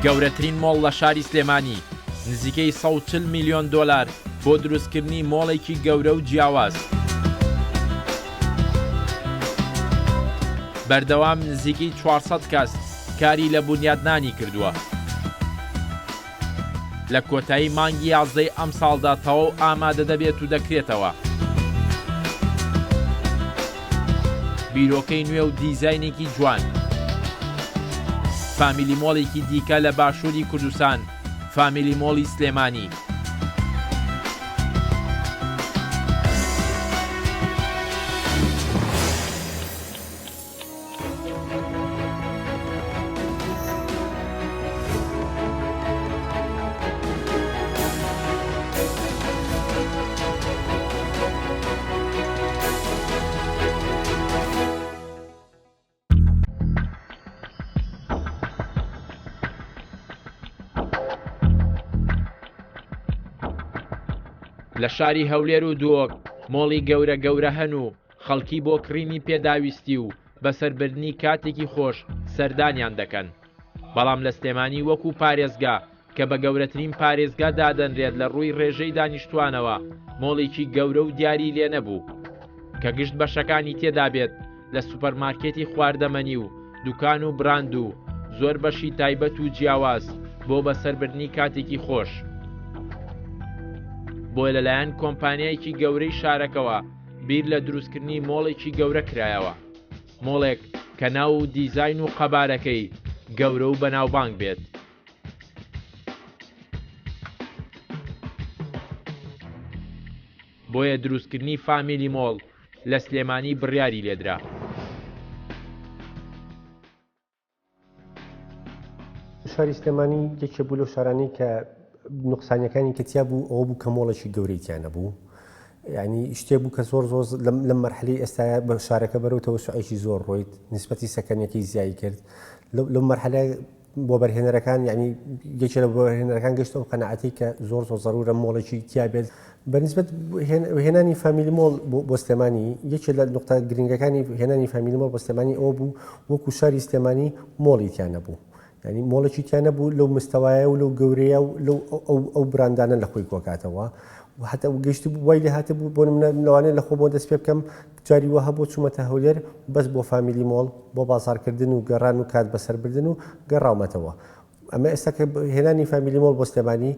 گەورەترین مۆڵ لە شاری سلێمانی، نزیکەی 140 میلیۆن دۆلار بۆ دروستکردنی مۆڵێکی گەورە و جیاواز. بەردەوام نزیکەی 400 کەس کاری لە بونیادنانی کردووە. لە کۆتایی مانگی یازدەی ئەمساڵدا تەواو ئامادە دەبێت و دەکرێتەوە. بیرۆکەی نوێ و دیزاینێکی جوان. فامیلی مۆڵێکی دیکە لە باشووری کوردستان، فامیلی مۆڵی سلێمانی. لە شاری هەولێر و دهۆک مۆڵی گەورە گەورە هەن و خەڵکی بۆ کڕینی پێداویستی و بەسەربردنی کاتێکی خۆش سەردانیان دەکەن، بەڵام لە سلێمانی وەکو پارێزگا کە بە گەورەترین پارێزگا دادەنرێت لە ڕووی ڕێژەی دانیشتوانەوە مۆڵێکی گەورە و دیاری لێ نەبوو کە گشت بەشەکانی تێدابێت لە سوپەرمارکێتی خواردەمەنی و دوکان و براند و زۆر بەشی تایبەت و جیاواز بۆ بەسەربردنی کاتێکی خۆش. بۆیە لەلایەن کۆمپانیایەکی گەورەی شارەکەوە بیر لە دروستکردنی مۆڵێکی گەورە کرایەوە، مۆڵێک کە ناو و دیزاین و قەبارەکەی گەورە و بەناوبانگ بێت. بۆیە دروستکردنی فامیلی مۆڵ لە سلێمانی بڕیاری لێدرا. شاری سلێمانی یەکێ بوو لەو شارانەی کە نوقسانیەکانی کە تیا بوو ئەوە بوو کە مۆڵێکی گەورەی تیا نەبوو یعنی شتێک بوو کە زۆر زۆر لەم مەرحلەی ئێستا بە شارەکە بەرەو تەوەسوعێکی زۆر ڕۆیت نسبەتی سەکەنەکەی زیای کرد لەو مەرحلە وەبەرهێنەرەکان یعنی یەکێ لە وەبەرهێنەرەکان گەشتەوە قەناعەتی کە زۆر زۆر زەرورە مۆڵێکی تیا بێت بەنسبەت هێنانی فامیلی مۆڵ بۆ سلێمانی یەکێ لە نقطە گرنگەکانی هێنانی فامیلی مۆڵ بۆ سلێمانی ئەوە بوو وەکو شاری سلێمانی مۆڵی تیا نەبوو یعنی مۆڵێکی تیا نەبوو لەو مستەوایە و لەو گەورەیە و لەو ئەو براندانە لە خۆی کۆکاتەوە و حتا گەشت وای لێ هاتبوو بۆ منە لەوانەیە لە خۆ بۆ دەست پێ بکەم جاری وەها بۆ چوومەتە هەولێر بەس بۆ فامیلی مۆڵ بۆ بازاڕکردن و گەڕان و کات بەسەربردن و گەڕاومەتەوە ئەمە ئێستا کە هێنانی فامیلی مۆڵ بۆ سلێمانی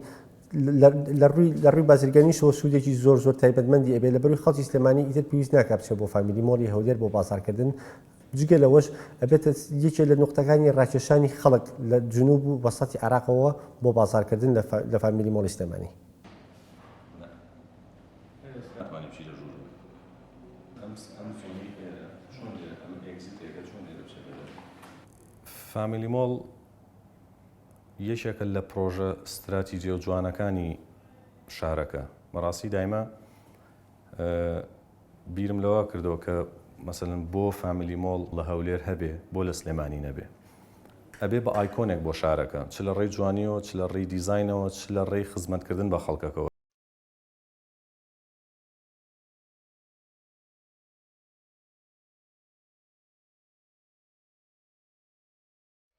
لە ڕووی لە ڕووی بازرگانیشەوە سوودێکی زۆر زۆر تایبەتمەندی ئەبێ لە بەروی خەڵکی سلێمانی ئیتر پێویست ناکات بچێت بۆ فامیلی مۆڵی هەولێر بۆ بازاڕکردن جگە لەوەش ئەبێتە یەکێ لە نوقتەکانی ڕاکێشانی خەڵک لە جنوب و وەسەتی عێراقەوە بۆ بازاڕکردن لە فامیلی مۆڵی سلێمانی. فامیلی مۆڵ یەکێکە لە پرۆژە ستراتیجیە و جوانەکانی شارەکە بەڕاستی دایمە بیرم لەوە کردەوە کە مەسەلەن بۆ فامیلی مۆڵ لە هەولێر هەبێ بۆ لە سلێمانی نەبێ ئەبێ بە icon ێک بۆ شارەکە چ لە ڕێی جوانیەوە چ لە ڕێی دیزاینەوە چ لە ڕێی خزمەتکردن بە خەڵکەکەوە.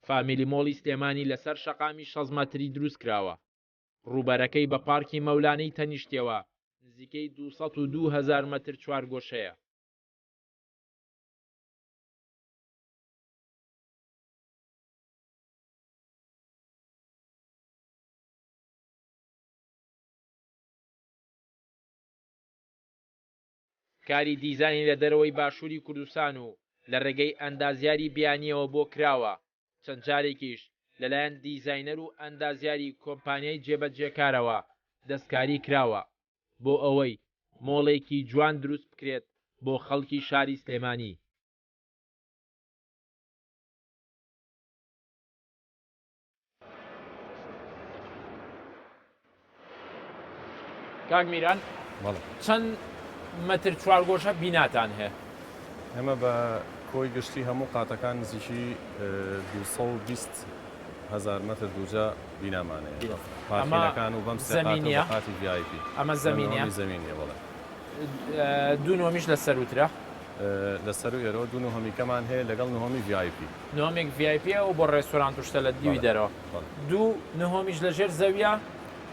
فامیلی مۆڵی سلێمانی لەسەر شەقامی 60 مەتری دروستکراوە، ڕووبەرەکەی بە پارکی مەولانەی تەنیشتیەوە نزیکەی 202 هەزار مەتر چوارگۆشەیە. کاری دیزاینی لە دەرەوەی باشووری کوردستان و لە ڕێگەی ئەندازیاری بیانییەوە بۆ کراوە، چەند جارێکیش لەلایەن دیزاینەر و ئەندازیاری کۆمپانیای جێبەجێکارەوە دەستکاری کراوە بۆ ئەوەی مۆڵێکی جوان دروست بکرێت بۆ خەڵکی شاری سلێمانی. کاک میران چەند مەتر چوارگۆشە بیناتان هەیە؟ ئێمە بە کۆی گشتی هەموو قاتەکان نزیکی 220 هەزار مەتر دووجا بینامان هەیە. پارکینەکان و بەم سێ قاتە و بە قاتی VIP. ئەمە زەمینیە؟ زەمینیە بەڵێ. دوو نۆمیش لە سەروترە؟ لە سەروو ئێرەوە دوو نهۆمیکەمان هەیە لەگەڵ نهۆمی VIP. نهۆمێک VIP ئەوە بۆ ڕێستۆرانت و شتە لە دیوی دەرەوە. دوو نهۆمیش لە ژێر زەویە.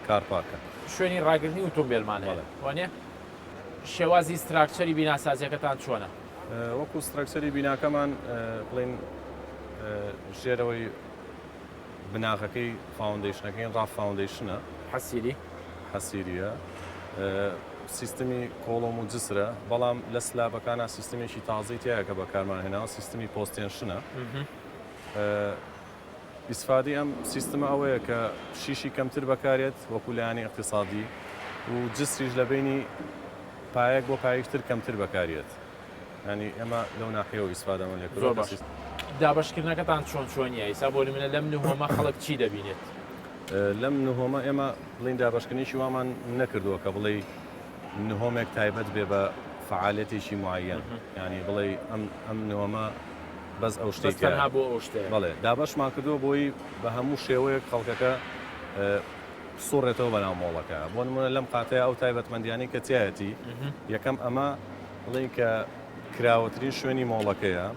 car park ە. شوێنی ڕاگرتنی ئوتومبێلمان هەیە وانیە؟ شێوازی structure ی بیناسازیەکەتان چۆنە؟ وەکو structure ی بیناکەمان بڵێین ژێرەوەی بناغەکەی foundation ەکەی raft foundation ە. حەسیری. حەسیریە. سیستمی column و جسرە، بەڵام لە slab ەکانا سیستمێکی تازەی تیایە کە بەکارمان هێناوە سیستمی post tension ە. ئیسفادەی ئەم سیستمە ئەوەیە کە شیشی کەمتر بەکارێت وەکو لایەنی ئیقتیسادی و جسریش لە بەینی پایەک بۆ پایەکی تر کەمتر بەکاریێت. یانی ئێمە لەو ناحیەوە ئیسفادەمان لێ کردووە. زۆر باش. دابەشکردنەکەتان چۆن چۆنیە؟ ئیسا بۆ نمونە لەم نهۆمە خەڵک چی دەبینێت؟ لەم نهۆمە ئێمە بڵێین دابەشکردنێکی وامان نەکردووە کە بڵێی نهۆمێک تایبەت بێ بە فەعالیەتێکی موعەیەن. یانی بڵێی ئەم ئەم نهۆمە بەس ئەو شتەی تیایە. بەس تەنها بۆ ئەو شتەیە. بەڵێ دابەشمان کردووە بۆی بە هەموو شێوەیەک خەڵکەکە بسوڕێتەوە بەناو مۆڵەکە. بۆ نموونە لەم قاتەیە ئەو تایبەتمەندیانەی کە تیایەتی، یەکەم ئەمە بڵێین کە کراوەترین شوێنی مۆڵەکەیە،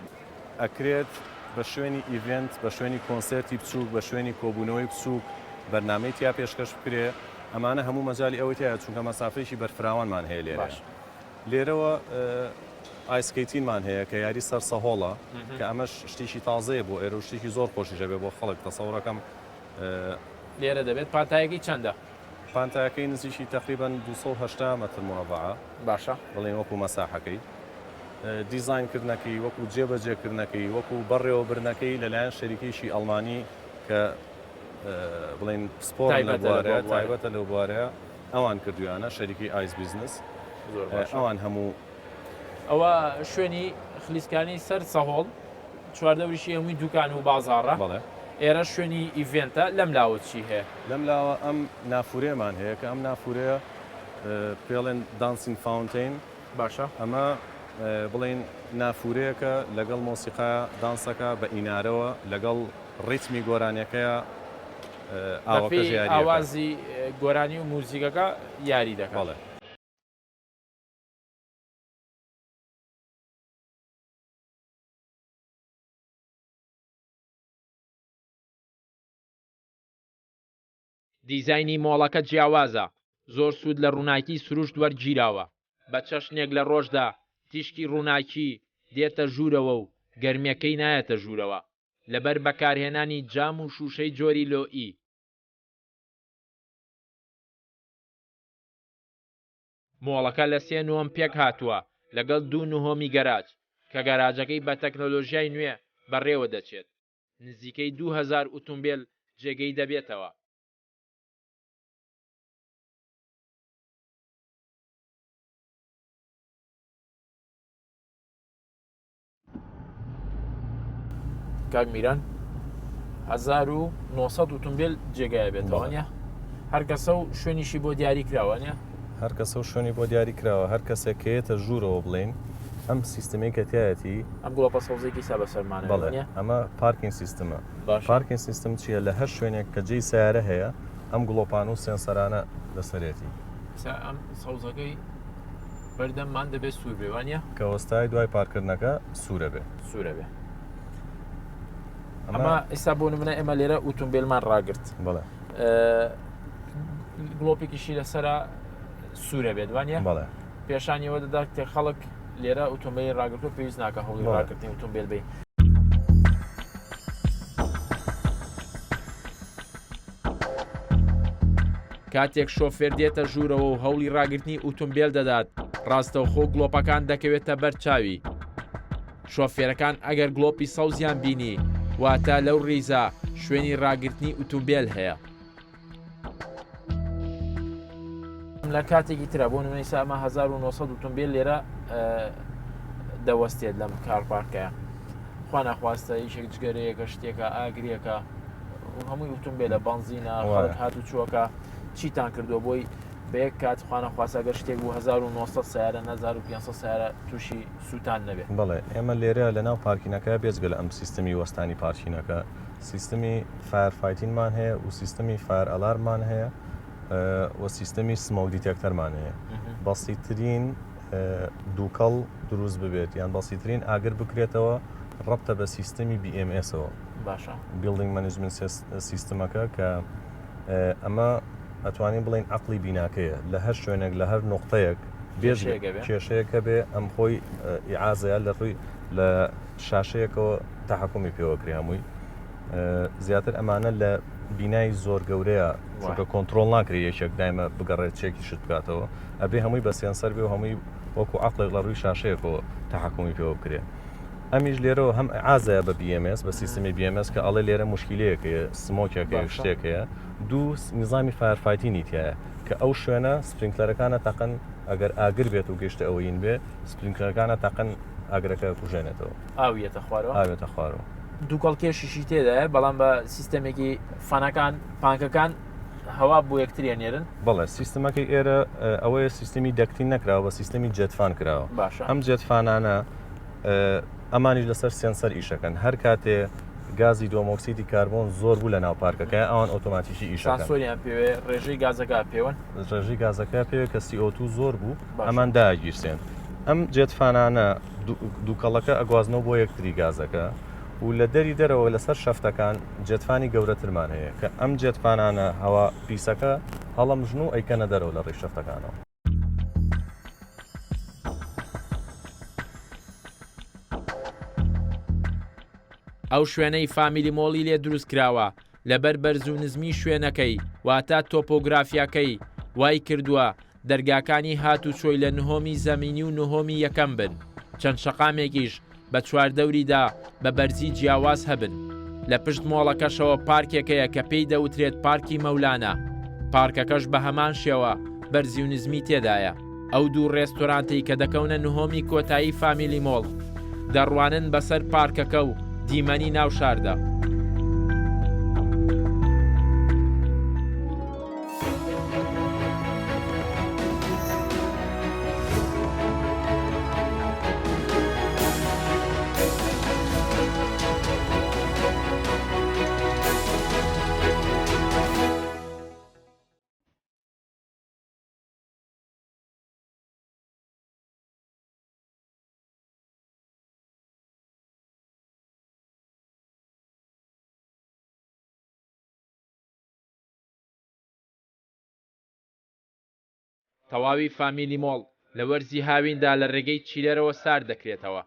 ئەکرێت بە شوێنی event، بە شوێنی کۆنسێرتی بچووک، بە شوێنی کۆبوونەوەی بچووک بەرنامەی تیا پێشکەش بکرێ، ئەمانە هەموو مەجالی ئەوەی تیایە چونکە مەسافەیەکی بەرفراوانمان هەیە لێرەیا. لێرەوە ice skating مان هەیە کە یاری سەر سەهۆڵە کە ئەمەش شتێکی تازەیە بۆ ئێرە و شتێکی زۆر خۆشیش ئەبێ بۆ خەڵک تەسەورەکەم. لێرە دەبێت پانتایەکەی چەندە؟ پانتایەکەی نزیکی تەقریبەن 280 مەتر مورەبەعە. باشە. بڵێین وەکو مەساحەکەی. دیزاین کردنەکەی، وەکو جێبەجێ کردنەکەی، وەکو بەڕێوەبردنەکەی لەلایەن شەریکەیەکی ئەڵمانی کە بڵێین پسپۆڕن لەو بوارەیە، تایبەتە لەو بوارەیە، ئەوان کردوویانە، شەریکەی ئایس بیزنس. زۆر باشە. ئەوان هەموو. ئەوە شوێنی خلیسکانی سەر سەهۆڵ، چواردەوریشی هەمووی دوکان و بازاڕە. بەڵێ. ئێرە شوێنی event ە، لەم لاوە چی هەیە؟ لەم لاوە ئەم نافورەیەمان هەیە کە ئەم نافورەیە پێڵێن dancing fountain. باشە. ئەمە بڵێین نافورەیەکە لەگەڵ مۆسیقا دانسەکە بە ئینارەوە لەگەڵ ڕیتمی گۆرانیەکەیا ئاوەکەش بەپێی یاریەکە. ئاوازی گۆرانی و موزیکەکە یاری دەکات. بەڵێ. دیزاینی مۆڵەکە جیاوازە، زۆر سوود لە ڕووناکی سروشت وەرگیراوە، بە چەشنێک لە ڕۆژدا تیشکی ڕووناکی دێتە ژوورەوە و گەرمییەکەی نایەتە ژوورەوە، لەبەر بەکارهێنانی جام و شووشەی جۆری لۆئی. مۆڵەکە لە سێ نهۆم پێکهاتووە لەگەڵ دوو نهۆمی گەراج، کە گەراجەکەی بە تەکنەلۆژیای نوێ بەڕێوەدەچێت. نزیکەی 2000 ئوتومبێل جێگەی دەبێتەوە. کاک میران 1900 ئوتومبێل جێگای بێتەوە نیە؟ هەر کەسە و شوێنیشی بۆ دیاری کراوە نیە؟ هەر کەسە و شوێنی بۆ دیاری کراوە، هەر کەسێک کە یەتە ژوورەوە بڵێین ئەم سیستمەی کە تیایەتی. ئەم گڵۆپە سەوزەی کە ئیستا بەسەرمانەوەیە بەڵێ نیە؟ ئەمە parking system ە. باشە. parking system چییە؟ لە هەر شوێنێک کە جێی سەیارە هەیە ئەم گڵۆپانە و sensor انە لەسەرێتی. ئیستا ئەم سەوزەکەی بەردەممان دەبێت سوور بێ وانە؟ کە وەستای دوای پارکردنەکە سوورە بێ. سوورە بێ. ئەمە ئێستا بۆ نمونە ئێمە لێرە ئوتومبیلمان ڕاگرت. بەڵێ. گڵۆپێکیشی لەسرە سوورە بێت وانە؟ بەڵێ. پێشانیەوە دەدات کە خەڵک لێرە ئوتومبیلی ڕاگرتو پێویست ناکە هەوڵی ڕاگرتنی ئوتومبیل بی. کاتێک شۆفێر دێتە ژوورەوە و هەوڵی ڕاگرتنی ئوتومبێل دەدات، ڕاستەوخۆ گڵۆپەکان دەکەوێتە بەر چاوی. شۆفێرەکان ئەگەر گڵۆپی سەوزیان بینی، واتە لەو ڕیزە شوێنی ڕاگرتنی ئوتومبێل هەیە. لە کاتێکی ترا بۆ نمونە ئیستا ئەمە 1900 ئوتومبێل لێرە دەوەستێت لەم car park ەیە. خوا نەخواستە یەکێک جگەرەیەکە شتێکە ئاگرێکە هەمووی ئوتومبێلە بەنزینە خەڵک هاتو چووەکە چیتان کردووە بۆی بە یەک کات خوا نەخواستە گەر شتێک بوو 1900 سیارە 1500 سیارە تووشی سووتان نەبێت. بەڵێ ئێمە لێرە لە ناو parking ەکە بێجگە لە ئەم سیستمی وەستانی parking ەکە سیستمی fire fighting مان هەیە و سیستمی fire alarm مان هەیە و سیستمی smoke detector مان هەیە بەسیترین. دووکەڵ دروست ببێت یان بەسیترین ئاگر بکرێتەوە ڕەبتە بە سیستەمی BMS ەوە. باشە. Building Management سیستمەکە کە ئەمە ئەتوانین بڵێین عەقڵی بیناکەیە لە هەر شوێنێک لە هەر نوقتەیەک کێشەیەک هەبێ ئەم خۆی ئیعازەیە لە ڕووی لە شاشەیەکەوە تەحەکومی پێوە کرێ هەمووی زیاتر ئەمانە لە بینای زۆر گەورەیە چونکە کۆنترۆڵ ناکرێت یەکێک دایمە بگەڕێت چێکی شت بکاتەوە ئەبێ هەمووی بە sensor بێ و هەمووی وەکو عقلێک لە ڕووی شاشەیەکەوە تەحەکومی پێوە بکرێ ئەمیش لێرەوە هەم ئیعازەیە بە BMS بە سیستمی BMS کە ئەڵێ لێرە موشکیلەیەک هەیە smoke ێک هەیە شتێک هەیە دوو نیزامی fire fighting ی تیایە کە ئەو شوێنە sprinkler ەکانە تەقن ئەگەر ئاگر بێت و گەشتە ئەوەین بێ sprinkler ەکانە تەقن ئاگرەکە کوژێنێتەوە. ئاویەتە خوارەوە. ئاوێتە خوارەوە. دووکەڵ کێشیشی تێدایە بەڵام بە سیستەمێکی fan ەکان پانکەکان هەوا بۆ یەکتری ئەنێرن. بەڵێ سیستمەکەی ئێرە ئەوەیە سیستمی ducting نەکراوە بە سیستمی jet fan کراوە. باشە. ئەم jet fan انە ئەمانیش لەسەر sensor ئیشەکەن هەر کاتێ گازی دووەمۆکسیدی کاربۆن زۆر بوو لە ناو پارکەکە ئەوان ئۆتۆماتیکی ئیشەکەن. سانسۆریان پێوێ ڕێژەی گازەکە پێوەن. ڕێژەی گازەکە پێوێ کە CO2 زۆر بوو ئەمان داگیرسێن ئەم jet fan انە دووکەڵەکە ئەگوازنەوە بۆ یەکتری گازەکە و لە دەری دەرەوە لەسەر shaft ەکان jet fan ی گەورەترمان هەیە کە ئەم jet fan انە هەوا پیسەکە هەڵەمژن و ئەیکەنە دەرەوە لە ڕێی shaft ەکانەوە. ئەو شوێنەی فامیلی مۆڵی لێ دروست کراوە لەبەر بەرز و نزمی شوێنەکەی واتە تۆپۆگرافیاکەی وای کردووە دەرگاکانی هاتوچۆی لە نهۆمی زەمینی و نهۆمی یەکەم بن، چەند شەقامێکیش بە چواردەوریدا بە بەرزی جیاواز هەبن. لە پشت مۆڵەکەشەوە پارکێک هەیە کە پێی دەوترێت پارکی مەولانا، پارکەکەش بە هەمان شێوە بەرزی و نزمی تێدایە. ئەو دوو ڕێستۆرانتەی کە دەکەونە نهۆمی کۆتایی فامیلی مۆڵ، دەڕوانن بەسەر پارکەکە و دیمەنی ناو شاردا. تەواوی فامیلی مۆڵ لە وەرزی هاویندا لە رێگەی chiller ەوە سارد دەکرێتەوە،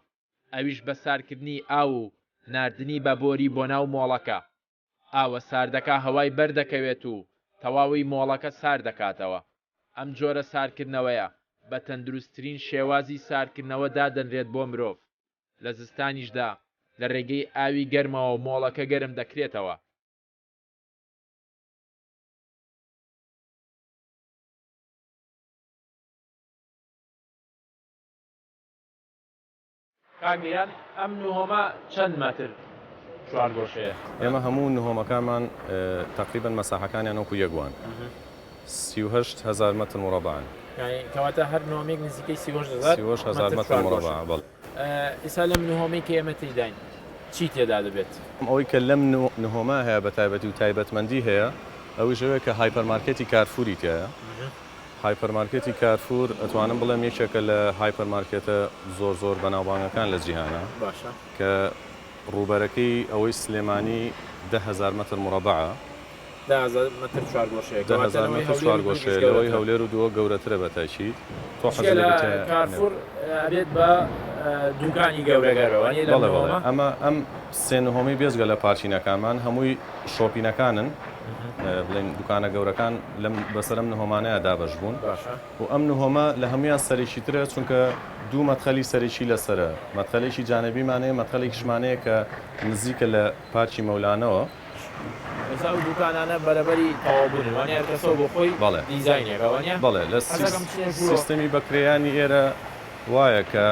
ئەویش بە ساردکردنی ئاو و ناردنی بە بۆری بۆ ناو مۆڵەکە. ئاوە ساردەکە هەوای بەردەکەوێت و تەواوی مۆڵەکە سارد دەکاتەوە. ئەم جۆرە ساردکردنەوەیە بە تەندروستترین شێوازی ساردکردنەوە دادەنرێت بۆ مرۆڤ. لە زستانیشدا لە رێگەی ئاوی گەرمەوە مۆڵەکە گەرم دەکرێتەوە. کاک میران ئەم نهۆمە چەند مەتر چوارگۆشەیە؟ ئێمە هەموو نهۆمەکانمان تەقریبەن مەساحەکانیان وەکو یەک وان 38 هەزار مەتر مورەبەعن. یانی کەواتە هەر نهۆمێک نزیکەی 38 هەزار 38 هەزار مەتر مورەبەعە بەڵێ. ئیستا لەم نهۆمەی کە ئێمە تێیداین چی تێدا دەبێت؟ ئەوەی کە لەم نهۆمە هەیە بە تایبەتی و تایبەتمەندی هەیە ئەویش ئەوەیە کە هایپەر مارکێتی کارفوری تیایە. هایپەر مارکێتی کارفور ئەتوانم بڵێم یەکێکە لە هایپەر مارکێتە زۆر زۆر بەناوبانگەکان لە جیهانا باشە. کە ڕووبەرەکەی ئەوەی سلێمانی 10,000 مەتر مورەبەعە. 10,000 مەتر چوارگۆشەیە دە کەواتە هەزار لەوەی مەتر هەولێر و دووریش چوارگۆشەیە لەوەی گەورەترە. هەولێر و دهۆک گەورەترە بە تاکید تۆ جگە حەزت لە لە بتە کارفور ئەبێت بە دوکانی گەورە گەورە وانیە لەم بەڵێ بەڵێ نهۆمە؟ ئەمە ئەم سێ نهۆمەی بێجگە لە parking ەکانمان هەمووی shopping ەکانن بڵێین دوکانە گەورەکان لەم بەسەر ئەم نهۆمانەیا دابەش بوون باشە. و ئەم نهۆمە لە هەموویان سەرەکیترە چونکە دوو مەدخەلی سەرەکی لەسەرە مەدخەلێکی جانەبیمان هەیە مەدخەلێکیشمان هەیە کە نزیکە لە پارکی مەولانەوە. ئێستا ئەو دوکانانە بەرەبەری تەواو بوونن وانیە هەر کەسەو بۆ خۆی بەڵێ. دیزاینێکە وانیە؟ بەڵێ لە حەزەکەم بچینە ژوورەوە. سیستەمی بەکرێیانی ئێرە وایە کە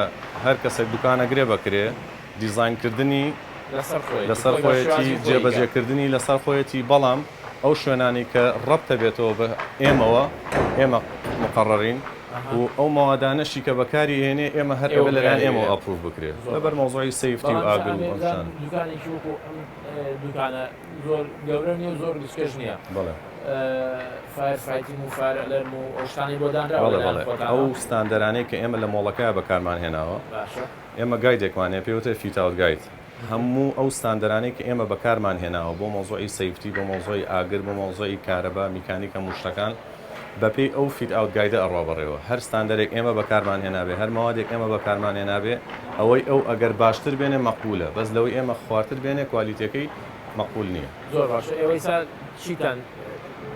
هەر کەسێک دوکان ئەگرێ بەکرێ دیزاین کردنی لەسەر خۆیەتی لەسەر خۆی بە خۆیەتی شێوازی خۆی کە. جێبەجێ کردنی لەسەر خۆیەتی بەڵام ئەو شوێنانەی کە ڕەبتە بێتەوە بە ئێمەوە ئێمە مقەڕەرین و ئەو مەوادانەشی کە بەکاری ئێنێ ئێمە هەر ئێوە ئەبێ لەلایەن بڕیاری ئێمەوە بدەن. approve بکرێ زۆر لەبەر باشە. مەوزوعی safety و بەڵام ئاگر و ئەم ئامێرزان شتانە. دوکانێکی وەکو ئەم دوکانە زۆر گەورە نیە و زۆر گچکەش نیە. بەڵێ. fire fighting و fire alarm و ئەو شتانەی بۆ دانراوە بەڵێ لەلایەن بەڵێ خۆتانەوە؟ ئەو ستاندەرانەی کە ئێمە لە مۆڵەکەیا بەکارمان هێناوە باشە. ئێمە guide ێکمان هەیە پێی وترێ fit out guide هەموو ئەو ستاندەرانەی کە ئێمە بەکارمان هێناوە بۆ مەوزوعی safety بۆ مەوزوعی ئاگر بۆ مەوزوعی کارەبا میکانیک هەموو شتەکان بەپێی ئەو fit out guide ە ئەڕوا بەڕێوە هەر ستاندەرێک ئێمە بەکارمان هێنابێ هەر مەوادێک ئێمە بەکارمان هێنابێ ئەوەی ئەو ئەگەر باشتر بێنێ مەقبولە بەس لەوەی ئێمە خوارتر بێنێ quality ەکەی مەقبول نییە. زۆر باشە ئێوە ئیسا چیتان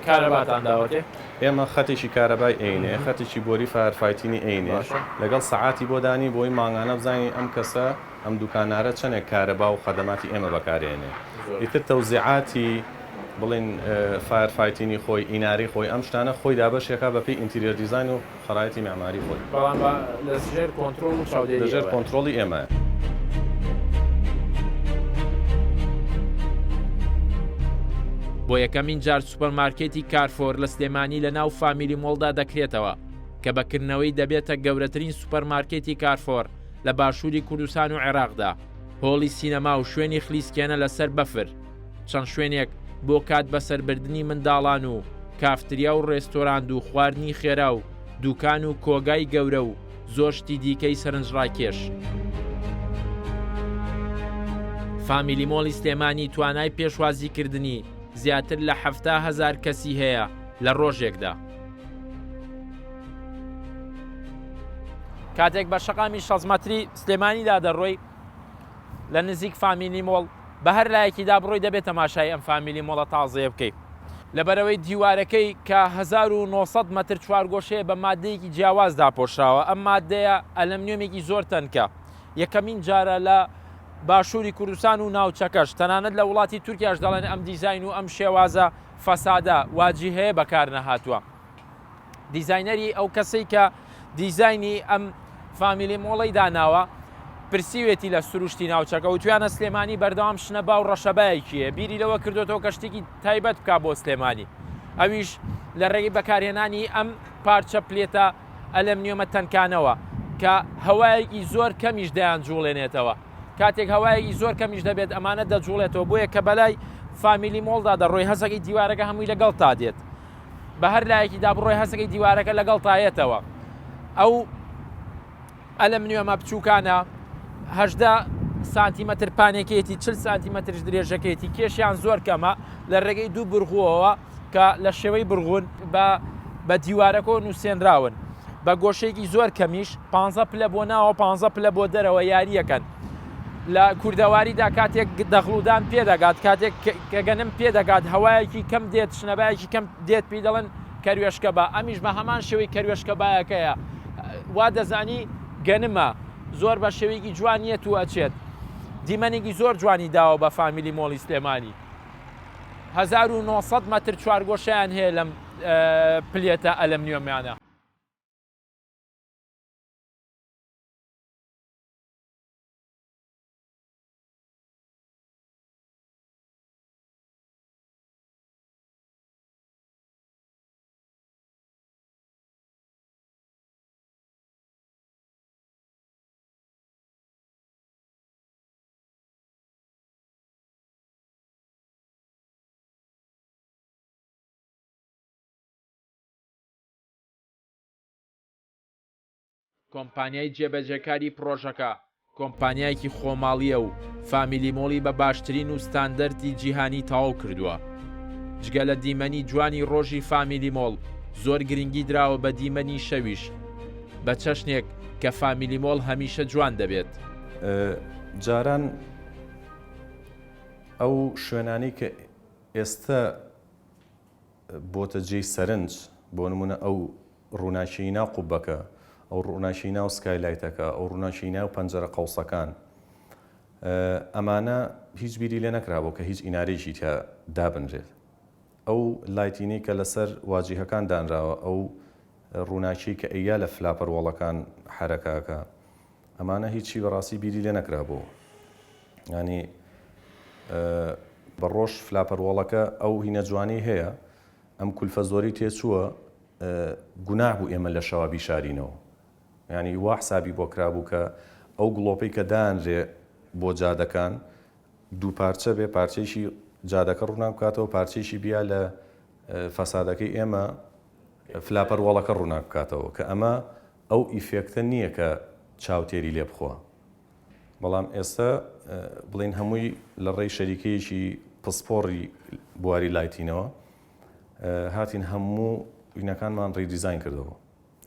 کارەباتان داوەتێ؟ ئێمە خەتێکی کارەبای ئەینێ خەتێکی بۆری fire fighting ی ئەینێ لەگەڵ سەعاتی بۆ دانی بۆی مانگانە بزانین ئەم کەسە ئەم دوکانارە چەنێک کارەبا و خەدەماتی ئێمە بەکارێنێ ئیتر تەوزیعاتی بڵێن fire fighting ی خۆی ئینارەی خۆی ئەم شتانە خۆی دابەشێکا بەپێی interior design و خەرایتی مێعماری خۆی. بەڵام بە لە ژێر کۆنترۆڵ و چاودێری لە ژێر کۆنترۆڵی ئێمەیە. بۆ یەکەمین جار سوپەرمارکێتی کارفۆر لە سلێمانی لە ناو فامیلی مۆڵدا دەکرێتەوە کە بە کردنەوەی دەبێتە گەورەترین سوپەرمارکێتی کارفۆر لە باشووری کوردستان و عێراقدا. هۆڵی سینەما و شوێنی خلیسکێنە لەسەر بەفر، چەند شوێنێک بۆ کات بەسەربردنی منداڵان و کافتریا و ڕێستۆراند و خواردنی خێرا و دوکان و کۆگای گەورە و زۆر شتی دیکەی سەرنجڕاکێش. فامیلی مۆڵی سلێمانی توانای پێشوازیکردنی زیاتر لە 70 هەزار کەسی هەیە لە ڕۆژێکدا. کاتێک بە شەقامی 60 مەتری سلێمانیدا دەڕۆی لە نزیک فامیلی مۆڵ بە هەر لایەکیدا بڕۆی دەبێت تەماشای ئەم فامیلی مۆڵە تازەیە بکەیت. لەبەرئەوەی دیوارەکەی کە 1900 مەتر چوارگۆشەیە بە ماددەیەکی جیاواز داپۆشراوە، ئەم ماددەیە ئەلەمنیۆمێکی زۆر تەنکە، یەکەمین جارە لە باشووری کوردستان و ناوچەکەش، تەنانەت لە وڵاتی تورکیاش دەڵێن ئەم دیزاین و ئەم شێوازە فەسادە واجیهەیە بەکارنەهاتووە. دیزاینەری ئەو کەسەی کە دیزاینی ئەم فامیلی مۆڵەی داناوە پرسیوێتی لە سروشتی ناوچەکە وتویانە سلێمانی بەردەوام شنەبا و ڕەشەبایەکی هەیە بیری لەوە کردوێتەوە کە شتێکی تایبەت بک بۆ سلێمانی ئەویش لە ڕێگەی بەکارهێنانی ئەم پارچە پلێتە ئەلەمنیۆمە تەنکانەوە کە هەوایەکی زۆر کەمیش دەیان جوڵێنێتەوە کاتێک هەوایەکی زۆر کەمیش دەبێت ئەمانە دەجوڵێتەوە بۆیە کە بەلای فامیلی مۆڵدا دەڕۆی هەسەکەی دیوارەکە هەمووی لەگەڵ تا دێت بە هەر لایەکیدا بڕۆی هەسەکەی دیوارەکە لەگەڵ تایەتەوە ئەو ئەلەمنیۆمە بچووکانە هەشدا سانتیمەتر پانێکێتی 40 سانتیمەترش درێژەکەیتی کێشیان زۆر کەمە لە ڕێگەی دوو برغووەوە کە لە شێوەی برغون بە بە دیوارەکۆ نووسێنراون بە گۆشەیەکی زۆر کەمیش پ پلە بۆ ناوە پ پلە بۆ دەرەوە یاریەکەن لە کوردەواریدا کاتێک دەغڵودان پێدەگات، کاتێک کە گەنم پێدەگات هەوایەکی کەم دێت، شنەبایەکی کەم دێت پێی دەڵێن کەروێشکە با، ئەمیش بە هەمان شێوەی کەروێشکە بایەکەیە، وا دەزانی گەنمە، زۆر بە شێوەیەکی جوان یەت و ئەچێت. دیمەنێکی زۆر جوانی داوە بە فامیلی مۆڵی سلێمانی. 1900 مەتر چوارگۆشەیان هەیە لەم پلێتە ئەلەمنیۆمیانە. کۆمپانیای جێبەجێکاری پڕۆژەکە کۆمپانیایەکی خۆماڵییە و فامیلی مۆڵی بە باشترین و ستاندەردی جیهانی تەواو کردووە. جگە لە دیمەنی جوانی ڕۆژی فامیلی مۆڵ، زۆر گرنگی دراوە بە دیمەنی شەویش، بە چەشنێک کە فامیلی مۆڵ هەمیشە جوان دەبێت. جاران ئەو شوێنانەی کە ئێستە بۆتە جێی سەرنج، بۆ نموونە ئەو ڕووناکیی ناو قوبەکە، ئەو ڕووناکیی ناو skylight ەکە، ئەو ڕووناکیی ناو پەنجەرە قەوسەکان، ئەمانە هیچ بیری لێ نەکرابوو کە هیچ ئینارەیەکی تیا دابنرێت. ئەو lighting ەی کە لەسەر واجیهەکان دانراوە، ئەو ڕووناکیی کە ئەیا لە flapper wall ەکان حەرەکە ئەکا، ئەمانە هیچی بەڕاستی بیری لێ نەکرابوو. یانی بە ڕۆژ flapper wall ەکە ئەو هینە جوانەی هەیە، ئەم کولفە زۆرەی تێچووە، گوناح بوو ئێمە لە شەوا بیشارینەوە. یانی وا حسابی بۆ کرابوو کە ئەو گڵۆپەی کە دانرێ بۆ جادەکان دوو پارچە بێ، پارچەیەکی جادەکە ڕووناک بکاتەوە، پارچەیەکی بیا لە. facade ەکەی ئێمە flapper wall ەکە ڕووناک بکاتەوە کە ئەمە ئەو effect ە نییە کە چاو تێری لێ بخوا. بەڵام ئێستا بڵێین هەمووی لە ڕێی شەریکەیەکی پسپۆڕی بواری lighting ەوە هاتین هەموو بیناکانمان redesign کردەوە.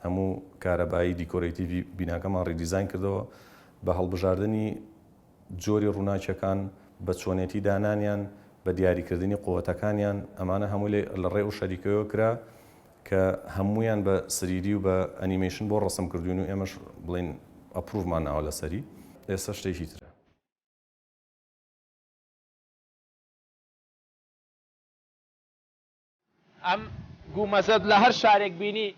هەموو کارەبایی decorative ی بیناکەمان redesign کردەوە بە هەڵبژاردنی جۆری ڕووناکیەکان، بە چۆنێتی دانانیان، بە دیاریکردنی قوتەکانیان، ئەمانە هەمووی لە ڕێ ئەو شەریکەوە کرا کە هەموویان بە 3D و بە ئەنیمەیشن بۆ ڕەسم کردوین و ئێمەش بڵێین approve مان ناوە لەسەری، ئێستا شتێکی ترە. ئەم گومەزەت لە هەر شارێک بینی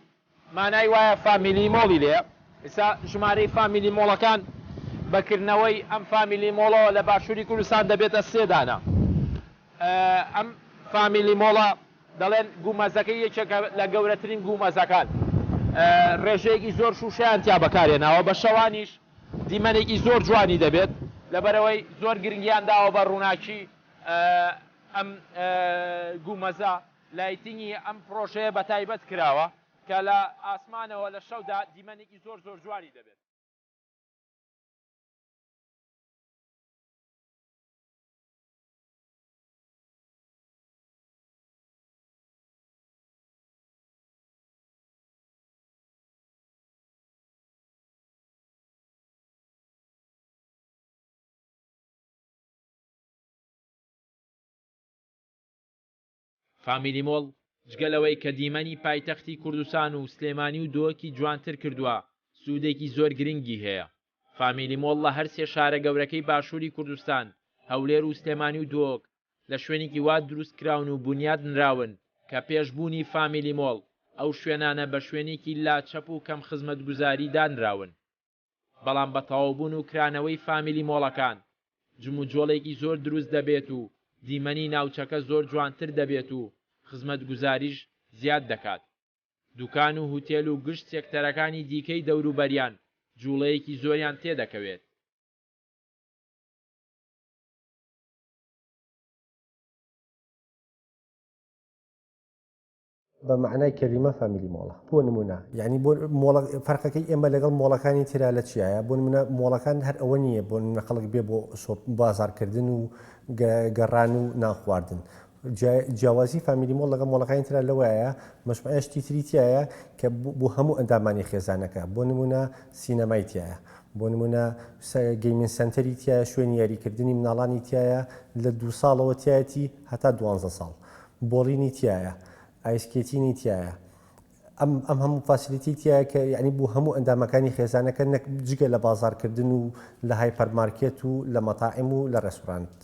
مانای وایە فامیلی مۆڵی لێیە. ئیستا ژمارەی فامیلی مۆڵەکان بە کردنەوەی ئەم فامیلی مۆڵەوە لە باشووری کوردستان دەبێتە سێ دانە. ئەم فامیلی مۆڵە دەڵێن گومەزەکەی یەکێکە لە گەورەترین گومەزەکان. ڕێژەیەکی زۆر شووشەیان تیا بەکارهێناوە، بە شەوانیش دیمەنێکی زۆر جوانی دەبێت، لەبەرئەوەی زۆر گرنگیان داوە بە ڕووناکی ئەم گومەزە، lighting ی ئەم پڕۆژەیە بە تایبەت کراوە کە لە ئاسمانەوە لە شەودا دیمەنێکی زۆر زۆر جوانی دەبێت. فامیلی مۆڵ جگە لەوەی کە دیمەنی پایتەختی کوردستان و سلێمانی و دهۆکی جوانتر کردووە، سوودێکی زۆر گرنگی هەیە. فامیلی مۆڵ لە هەرسێ شارە گەورەکەی باشووری کوردستان، هەولێر و سلێمانی و دهۆک، لە شوێنێکی وا دروست کراون و بونیاد نراون کە پێش بوونی فامیلی مۆڵ، ئەو شوێنانە بە شوێنێکی لاچەپ و کەم خزمەتگوزاری دانراون. بەڵام بە تەواوبوون و کرانەوەی فامیلی مۆڵەکان، جموجۆڵێکی زۆر دروست دەبێت و دیمەنی ناوچەکە زۆر جوانتر دەبێت و خزمەتگوزاریش زیاد دەکات. دوکان و هوتێل و گشت سێکتەرەکانی دیکەی دەوروبەریان جوڵەیەکی زۆریان تێدەکەوێت. بە مەعنای کەلیمە فامیلی مۆڵە بۆ نمونە یعنی بۆ مۆڵە فەرقەکەی ئێمە لەگەڵ مۆڵەکانی ترا لە چیایە بۆ نمونە مۆڵەکان هەر ئەوە نییە بۆ نمونە خەڵک بێ بۆ شۆپ بازارکردن و گەڕان و نان خواردن جیاوازی فامیلی مۆڵ لەگەڵ مۆڵەکانی ترا لەوەیە مەجموعەیە شتی تری تایە کە بۆ هەموو ئەندامانی خێزانەکە بۆ نمونە سینەمای تایە بۆ نمونە gaming center ی تایە شوێنی یاریکردنی مناڵانی تایە لە دوو ساڵەوە تایەتی هەتا دوانزە ساڵ بۆڵینی تیایە ice skating ی تیایە ئەم ئەم هەموو facility تیایە کە یعنی بۆ هەموو ئەندامەکانی خێزانەکە نەک جگە لە بازاڕکردن و لە هایپەرمارکێت و لە مەتاعم و لە ڕێستورانت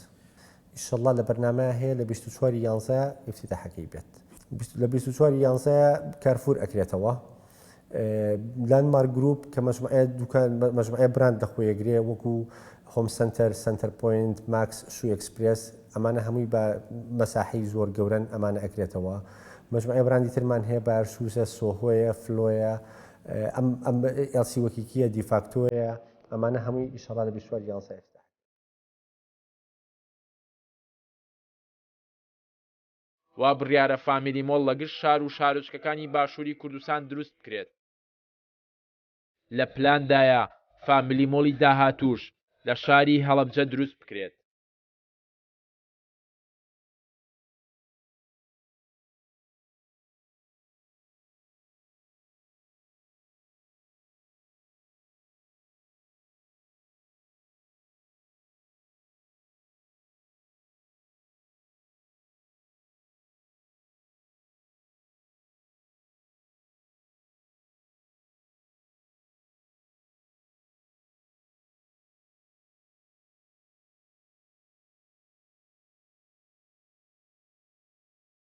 ئیشەڵڵا لە بەرنامەیە هەیە لە 24 یانزە ئیفتتاحەکەی بێت لە 24 یانزە کارفور ئەکرێتەوە لاندمارک گروپ کە مەجموعەیە دوکان مەجموعەیە براند لەخۆیەگرێ وەکو هۆم سەنتەر، سەنتەر پۆینت، ماکس، شو ئێکسپرێس ئەمانە هەمووی بە مەساحەی زۆر گەورەن ئەمانە ئەکرێتەوە. مەجموعەیە براندی ترمان هەیە بایەرشوزە، سۆهۆیە، فلۆیە، ئەم ئەم ئێڵسی وەکیکیە، دیفاکتۆیە ئەمانە هەمووی ئیشەڵا لە 24 یانزە ئیفتتاح. وا بڕیارە فامیلی مۆڵ لە گشت شار و شارۆچکەکانی باشووری کوردستان دروست بکرێت. لە پلاندایە فامیلی مۆڵی داهاتووش لە شاری هەڵەبجە دروست بکرێت.